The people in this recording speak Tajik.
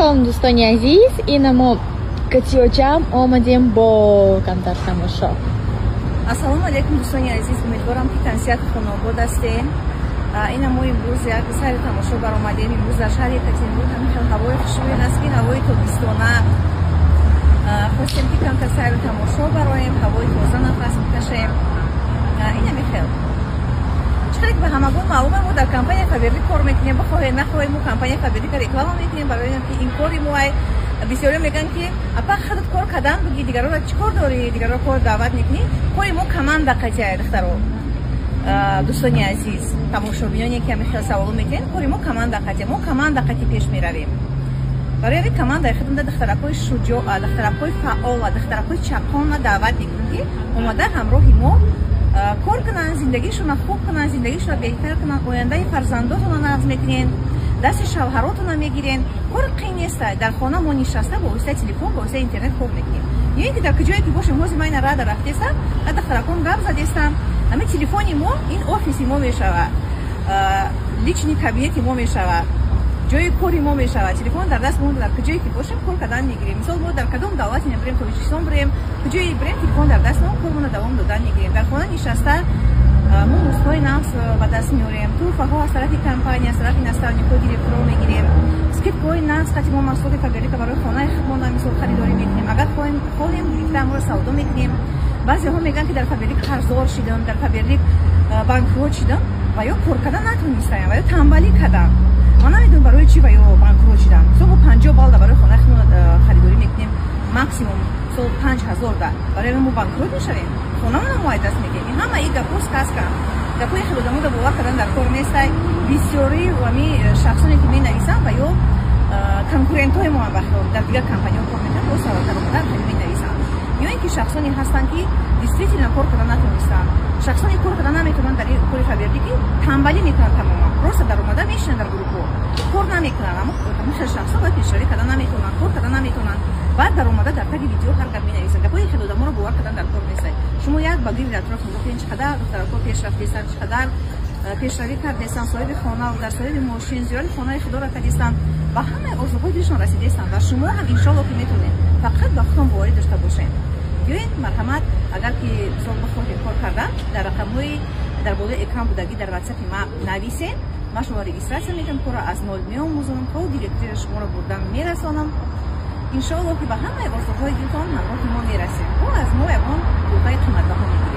Салом, дӯстони азиз. Ина мо катиёҷам омадем бо камтар тамошо. Ассалому алайкум, дӯстони азиз. Умедворам, ки тансиҳату хонобод ҳастем. Ина мо имрӯз як сайру тамошо баромадем. Имрӯз дар шаҳри Екатеринбург ҳамин хел ҳавои хушрӯян аст, ки ҳавои тобистона. Хостем, ки камтар сайру тамошо бароем, ҳавои тоза нафас бикашем. Инами хел. Чӣ хеле ки ба ҳамагон маълума, мо дар компания Фаберлик кор мекунем. Бихоҳед, нахоҳед, мо компания Фаберлика реклама мекунем, барои ин ки ин кори мо ай. Бисёриё мегӯянд, ки апа, худат кор кардан буги, дигарро чӣ кор дорӣ, дигарро кор даъват мекунӣ? Кори мо команда қатия, духтаро. Дӯстони азиз, тамошобиноне, ки ҳамин хел саволо метиҳанд, кори мо команда қатия, мо команда қати пеш меравем. Барои ҳамин командаи худмда духтаракҳои шуҷоа, духтаракҳои фаъола, духтаракҳои чаққонна даъват мекунем, ки омада ҳамроҳи мо кор кунанд, зиндагишонро хуб кунанд, зиндагишонро беҳтар кунанд, ояндаи фарзандотонро нағз мекунен, дасти шавҳаротонро мегирен. Кор қин неста. Дар хона мо нишаста, бо воситаи телефон, бо воситаи интернет кор мекунем. Ё ин ки дар куҷое ки бошем, ҳозир ман ина рада рафтестам, духтаракон гап задестам. Ҳамин телефони мо ин офиси мо мешавад, личный кабинети мо мешавад, ҷои кори мо мешавад. Телефон дар даст мо, дар куҷое ки бошем, кор кардан мегирем. Мисол, мо дар кадом давлате набирем, Тоҷикистон бирем, куҷое бирем, телефон дар даст мо, кормона давом додан мегирем. Дар хона нишаста мо муздҳои нағз ба даст меорем, тӯҳфаҳо аз тарафи компания, аз тарафи наставникҳо, директоро мегирем, скидкаҳои нағз қати мо маҳсулоти Фаберлика барои хонаи худмона, мисол, харидорӣ мекунем. Агар хоҳем, гирифта аморо савдо мекунем. Баъзеҳо мегӯянд, ки дар Фаберлик қарздор шидам, дар Фаберлик банкрот шидам, ва ё кор кардан натонистаям, ва ё тамбалӣ кардам. Ман намедонам, барои чӣ ва ё банкрот шидам. Мисол, мо 50 балда барои хонаи худмон харидорӣ мекунем, максимум, мисол, 5000-да. Барои мо банкрот мешавем, хонамона мо даст мекунем. Ин ҳама и гапҳо сказка, гапҳои хеле одамода бовар кардан дар кор нестай. Бисёри ами шахсоне, ки менависанд, ва ё конкурентҳои мо ҳам дар дигар компаниҳо кор мекунанд, боз даромада хеле менависанд. Ё ин ки шахсоне ҳастанд, ки действительно кор карда натонистанд, шахсоне кор карда наметавонанд дар кори Фаберлики, тамбалӣ мекунанд тамоман, просто даромада мешинанд дар гурӯҳҳо, кор намекунанд. Аммо ҳамин шахсо бояд пешравӣ карда наметавонанд, кор карда наметавонанд, баъд даромада дар таги видео ҳар гап менависанд. Гапҳои хеле одаморо бовар кардан дар кор нестай. Шумо як ба гирди атроф нигоҳ кунед, чӣ қадар духтаракҳо пеш рафтестанд, чӣ қадар пешравӣ кардестанд, соҳиби хона, дар соҳиби мошин, зиёри хонаи худоро кардестанд, ба ҳамаи орзуҳои дилшон расидестанд. Ва шумо ҳам, иншоалло, ки метавонед, фақат ба худтон боварӣ дошта бошед. Биёед, марҳамат, агар ки, мисол, бихоҳед кор кардан, дар рақамҳои дар болои экран будагӣ дар ватсапи ма нависед. Ман шуморо регистрация мекунам, корро аз нол меомӯзонам, то директория шуморо бурдан мерасонам. Иншоалло, ки ба ҳамаи орзуҳои дилтон ҳамроҳи мо мерасем. Бо аз мо ягон тӯҳфаи қиматбаҳо мегиред.